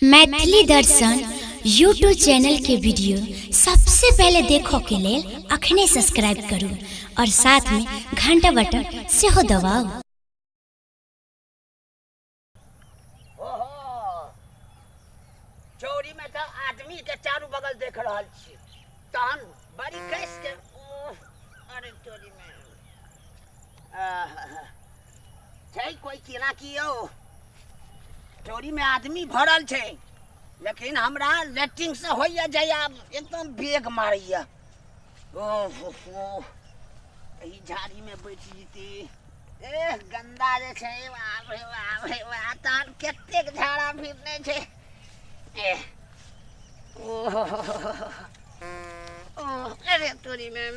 मैथिली दर्शन YouTube channel के video सबसे पहले देखो के लेल अखने सब्सक्राइब करू और साथ में घंटा बटन सेहो दबाउ। ओहो, चोरी में तऽ आदमी के चारू बगल देख रहल छी, तहन बड़ी कस के ओह, अरे चोरी में आह, छै कोई केना की यौ, चोरी में आदमी भरल छै, लेकिन हमरा लेट्रिन से होइया जाइया एकदम बेग मारैया। ओह हो, एहि झाड़ी में बैठ जेती। एह गंदा जे छै, बाप रे बाप रे बाप, तहन कतेक झाड़ा फिरने छै। एह ओह ओह, अरे तोरी में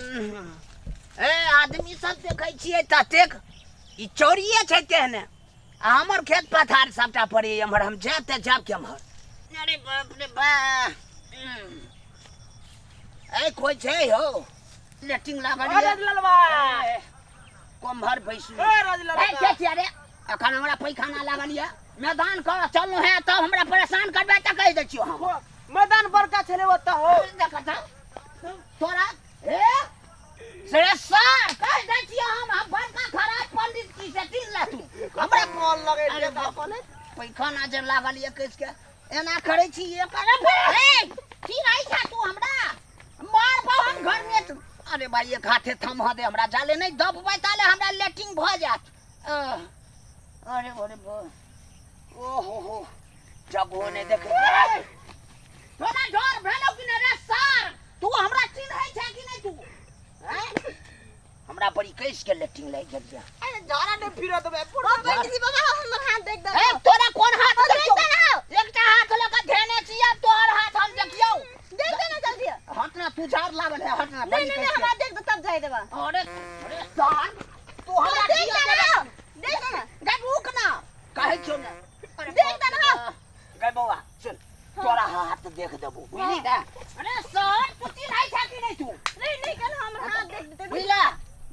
ए आदमी सब देखै छियै ततेक ई चोरिये छै तेहने, आ हमर खेत पथार सबटा पड़े एम्हर, हम जायब तऽ जायब केम्हर। अरे बाप रे बा, ए कोई छै हो लेटिंग लागल अरे ये। ललवा। ए, कोम्हर बैसू? ए राजलाल। ए, के छियै रे? अखन हमरा पैखाना लागल ये, मैदान कर चलू है तब हमरा परेशान करबै तऽ कहि दै छियौ हम। मैदान बड़का छलै ओतऽ हो। देखऽ तऽ तोरा ए से सर कहि दै छियौ हम बड़का खराब पंडित की से तीन ला तू हमरा मोन लगै अरे छै बाप। कोने पैखाना जे लागल ये कस के एना करै छी ये करे ए की नहीं छा तू हमरा मार पाव हम घर में तू। अरे भाई एक हाथे थम दे हमरा, जाले नहीं दबबै ताले हमरा लेटिंग भऽ जायत। अरे अरे ओ हो हो, जगहो नहीं देखे। तोरा डर भेलौ कि नहीं रे सर? तू हमरा चिन्है छै कि नहीं तू? हैं? हमरा बड़ी कैस के लेटिंग लागि गेल ये। अरे झाड़ा नहीं फिरत बे पूरा। ओ पंडित बाबा, हमर हाथ देख दे। ए तोरा कोन हाथ ओ, देख देखियौ? दे ना। एकटा हाथ लऽ कऽ धेने छी, आब तोहर हाथ हम देखियौ। देख दे ना जल्दी। हट ना, तू झाड़ लागल है, हट ना। नहीं बड़ी नहीं नहीं, कैस के। हमरा देख दे तब जाय देबा। अरे अरे सर, तू हमरा देख किया दे ना, देबे? देख दे ना। गै रुक ना, कहै छियौ ने। अरे देख दे ना। गै बौआ सुन, तोरा हाथ देख देबो, बुझली ना? अरे सर, तू चिन्है छा कि नहीं तू? नहीं नहीं, कल हमर हाथ देख दे। बुझला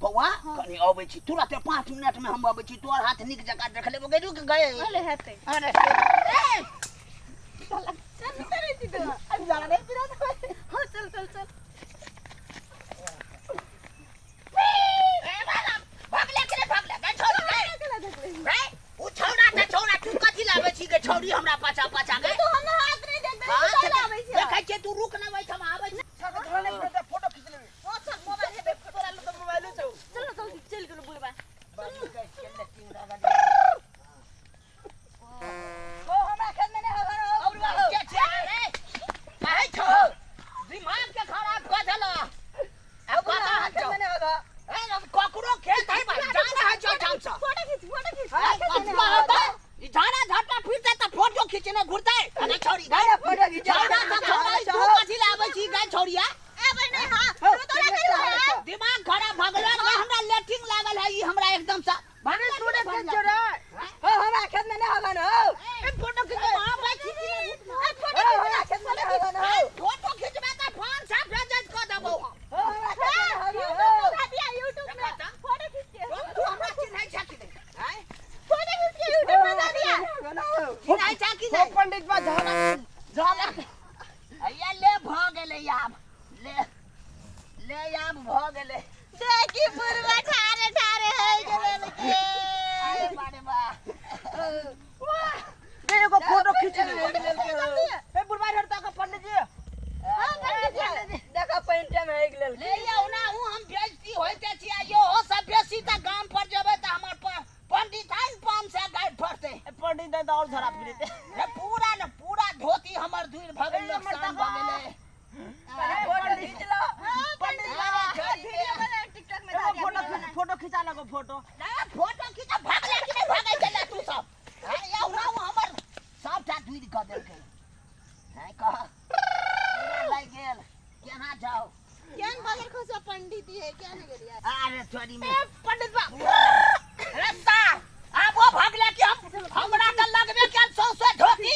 बौआ, कनी अबै छी तुरंत, 5 मिनट में हम अबै छी, तोहर हाथ नीक जकाँ देख लेबो। गै रुक गै। अरे हेतै। अरे ए चल चल छी तू। अरे झाड़ा नहीं फिरत बे। हां चल चल चल। ए बाला, भगले के रे भगले, गै छोड़ी गै। गै, उ छौड़ा त छौड़ा, तू कथी लाबै छी गै छौड़ी हमरा पाछा पाछा गै? तू हमर हाथ नहीं देख दे, हाथ तू लाबै छी। देखै छियै तू रुक ना, बैठ हम आबै छी। झाड़ा नहीं फिरत, फोटो खींच लेबे। ओ चल मोबाइल हेबे। तोरा लग तऽ मोबाइलो छौ। चल जल्दी चल गेलो बुढ़बा। बड़ी कैस के लेटिंग लागल। ओ हमरा खेत में नहीं होगा हो बुढ़वा हो। के छियै रे? कहै छौ दिमाग के खराब कऽ देलह। आब बुढ़वा कतऽ हमरा है खेत छौ? में नहीं होगा। ए, ककरो खेत है भाई, जाना है छौ ठाम से। फोटो खींच, फोटो खींच। ए, कथुआ होतै? ई झाड़ा झपटा फिरतै तऽ फोटो खींचने घुरतै। अरे छौड़ी गै। अरे फोटो खींच। छौड़ा तऽ छौड़ा, ई तू कथी लए आबै छी गै छौड़िया? ए बहिने, हां तू तोरा करू है। दिमाग खराब भऽ गेलै गै, हमरा लेटिंग लागल है ई हमरा एकदम से। अरे तू ने खेत छोड़ा। हो हमरा खेत में नहीं होगा ना हो। ए फोटो खींच। आबै छी कि नहि? ए फोटो हो खींच। हमरा खेत में नहीं होगा ना हो। फोटो खींचबै तऽ फोन साफ भेजैत कऽ देबौ हम। हो हमरा खेत में नहीं यूट्यूब होगा में हो। उठा दिया, यूट्यूब में फोटो खींच के। तू हमरा चिन्है छै कि नहि? आँय? फोटो खींच के यूट्यूब में डाल दिया। चिन्है छै कि हो नहि? पंडित बा झाड़ा झाड़ा। हैया ले भऽ गेलै आब, ले ले आब भऽ गेलै। देखी बुढ़वा ठारे ठारे होय गेलै के। अरे बा रे बा। दे एगो फोटो खींच ले। ए बुढ़वा इधर ताको पंडित जी। हां पंडित जी। देखा पेंटे में एक लेल। ले यौ ना, उ हम बेइज्जती होइते छी आ यो सब बेसी तऽ गाम पर जेबै तऽ हमर पंडित है ने 500 गाय फड़तै। पंडित दे और झड़ा फिरते। रे पूरा ने पूरा धोती हमर दूर भऽ गेल, नुकसान भऽ गेलै। फोटो खींच लो पंडित बाबा। वीडियो बना टिकटॉक में डाल फोटो दिया। खींच, फोटो खिंचा लगो फोटो। ना फोटो खींच, भागले कि नहि भागै छलै तू सब? अरे यौ ना, उ हमर सबटा दूर कऽ देलकै। हैं कह पूरा लागि गेल, केना जाउ? केन बगल खसो पंडित जी है क्या नहीं गेलिया। अरे चोरी में पंडित बा अरे सार, आब ओ भगले कि हम हमरा तऽ लगबे केल सौंसे धोती।